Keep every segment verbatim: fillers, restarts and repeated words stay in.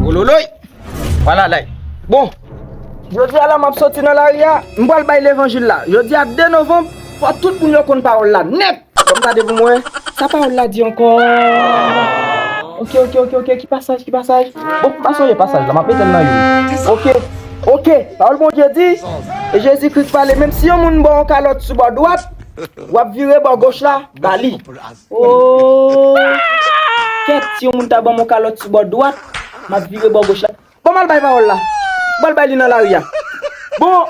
Ololoy. Vwala la. Bon, jodi a la m ap soti nan lari a, m pral bay levanjil la. Jodi a de novanm, fò tout moun yo konn pawòl la nèt. Bon, m gade pou mwen, sa pawòl la di ankò? Ok, ok, ok, ok, ki pasaj, ki pasaj? Bon, m pa sonje pasaj la, m ap mete l nan youn. Ok, ok, pawòl Bondye di, e Jezi Kris pale, menm si yon moun ba w yon kalòt sou bò dwat, w ap vire bò goch la, ba li. Oh! Kèt, si yon moun ta ban m yon kalòt sou bò dwat, m ap vire bò goch la. Bon, m al bay pawòl la. M al bay li nan lari a. Bon,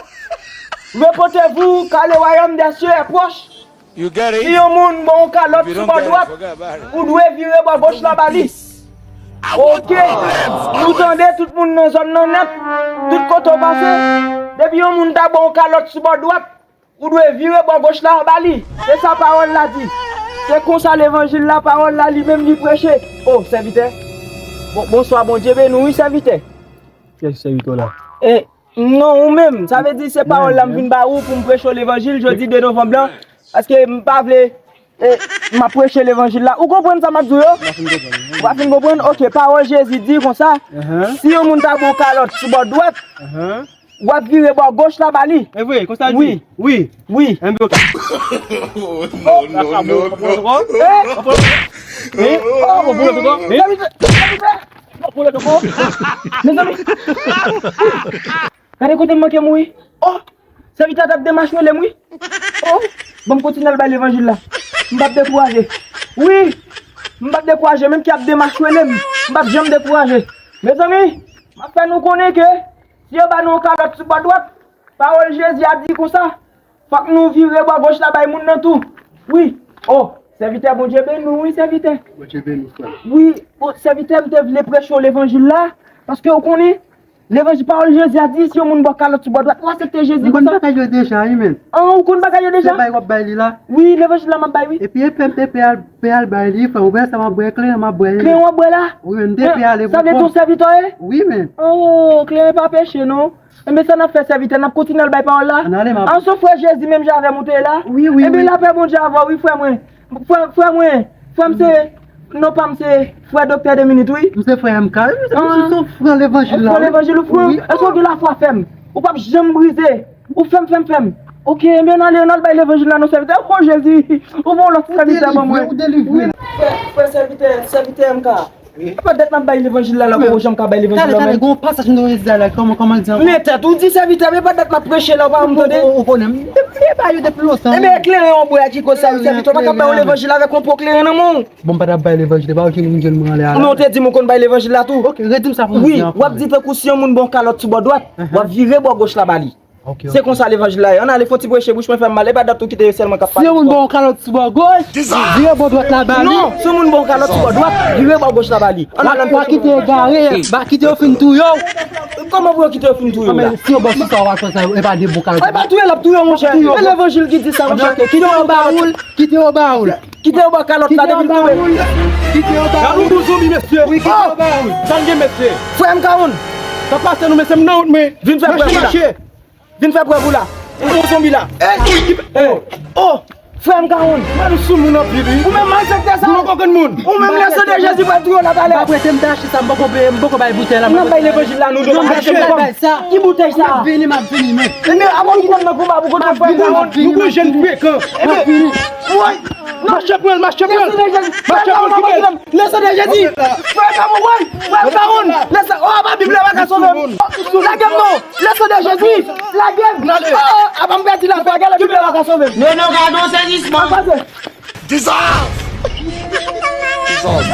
reportez-vous, car le royaume des cieux est proche. Si yon moun ba w yon kalòt sou bò dwat, ou dwe vire bò goch la ba li. Ok. Nou tande, tout moun nan zòn nan nèt. Tout kote w pase, depi yon moun ta ba w yon kalòt sou bò dwat, ou dwe vire bò goch la ba li. Se sa pawòl la di. Se konsa levanjil la, pawòl la li menm li preche. O, sèvitè. Bon, bonswa, Bondye beni w, wi, sèvitè. Kiyès sèvitè w la? E, non, ou menm. Sa vle di se pawòl la m vin ba ou pou m preche w levanjil jodi de novanm lan. Paske m pa vle, e, m ap preche levanjil la. Ou konprann sa m ap di w yo? Ou pa fin konprann? Ok, pawòl Jezi di konsa, si yon moun ta ba w kalòt sou bò dwat, w ap vire bò goch la ba li. E vre, konsa l di? Wi. Wi. Wi. Enben, ok. Oh, non, non, non. Eh? Eh? Oh, bon, bon, bon, bon. Eh? Mezanmi. Gade kote m manke mouri. Oh, sèvitè a t ap demachwele m, wi. Oh, bon, m kontinye al bay levanjil la. M p ap dekouraje. Wi, m p ap dekouraje, menm ki ap demachwele m, m p ap janm dekouraje. Mezanmi, m ap fè nou konnen ke si yo ba nou yon kalòt sou bò dwat, pawòl Jezi a di konsa, fòk nou vire bò goch la bay moun nan tou. Wi. Oh, sèvitè, Bondye beni w, wi, sèvitè. Bondye beni w, frè. Wi, oh, sèvitè, m te vle preche w levanjil la, paske w konnen, levanjil, pawòl Jezi a di, si yon moun ba w kalòt sou bò dwat, ou aksepte Jezi konsa. M konn bagay yo deja, wi, men. An, ou konn bagay yo deja? Se bay w ap bay li la. Wi, levanjil la m ap bay, wi. Epi, epi, epi, al, epi al bay li, frè, ou wè sa m ap bwè, kleren m ap bwè, wi, men. Kleren w ap bwè la? Wi, men, m te epi ale pou kont. Sa vle di w sèvitè w ye? Wi, men. Oh, kleren pa peche, non. Enben, sa n ap fè, sèvitè, n ap kontinye al bay pawòl la? Ann ale, m ap... An, se frè Jezi menm jan avè m ou te ye la? Wi, wi, wi. Enben, lapè Bondye avè w, wi, frè mwen. Frè, frè mwen. Frè m se, non pa m se frè Doktè Deminit, wi. M se frè M K, wi, m se, m se frè levanjil la, wi. Frè levanjil, ou frè? Wi. Èske w gen lafwa fèm? Ou p ap janm brize. Ou fèm, fèm, fèm. Ok, enben, ann ale, ann al bay levanjil la, non, sèvitè. O Jezi, ou bon lòt sèvitè ban mwen. Ou delivre, ou delivre. Wi, frè, frè sèvitè, sèvitè M K. E pa dat m ap bay levanjil la, la, ou poko janm ka bay levanjil la menm. Tande, tande, gon pasaj nou te di la, kòman, kòman l di ankò? Men tèt ou di sèvitè, men pa dat m ap preche la, ou pa janm tande. Ou, ou, ou konnen, m, m, m ba yo depi lontan. Enben, kleren w bwè a ki koz sa, wi, sèvitè, ou pa ka bay yon levanjil avèk yon po kleren nan men w. Bon, m pa t ap bay levanjil, e pa ou ki vin jwenn mwen ale a la. Men w te di m ou konn bay levanjil la tou. Ok, redi m sa pou m di ankò. Wi, w ap di tankou si yon moun ba w kalòt sou bò dwat, w ap vire bò goch la ba li. Ok, ok. Se konsa levanjil la ye. Ann ale, fè yon ti preche, bouch mwen fè m mal. E pa dat ou kite yo sèlman k ap pale. Si yon moun ba w kalòt sou bò goch, vire bò dwat la ba li. Non, si yon moun ba w kalòt sou bò dwat, vire bò goch la ba li. Ann ale, ann fè yon ti preche. W a kite yo gare, ba kite yo fin touye w. Kòman pou yo kite yo fin touye w la? Si yo ba w sou sa, w a fè sa, e pa de bon kalòt. E pa touye l ap touye w, monchè. E levanjil ki di sa, monchè. Kite yo ba ou l, kite yo ba ou l. Kite yo ba w kalòt la depi l tonbe. Kite yo ba ou l. Gade yon gwo zonbi, mesye. Wi, kite yo ba ou l. Sa n gen, mesye? Frè M K, sa k pase nou, mesye, m nan wont mwen. Vin fè prèv ou la. Mache, mache. Vin fè prèv ou la. Ou bon zonbi la. Ey! Oh! Frè M K, mwen nou sou moun anpil, wi. Ou menm malfektè sa. Ou poko konn moun. Ou menm lè san de Jezi pral touye w la talè. M pa prete, m ta achte sa, m poko peye, m poko bay boutèy la. N ap bay levanjil la, nou dwe bay sa. Ki boutèy sa? M ap vini, m ap vini, men. Ebyen, abòne nan konba pou kontre frè M K. Nou gon jèn frekan. M ap vini. Woy! Mache pran l, mache pran l. Mache pran l, kite l. Le sang de Jésus. Frè Cameroun, frè Cameroun. Le sang, oh, apa Bib la pa ka sove m. Lage m non. Le sang de Jésus. Lage m. Oh, apa m pèdi la fwa, gade Bib la pa ka sove m. Non, non, gade yon sezisman. Apa se? Jesus. Jesus.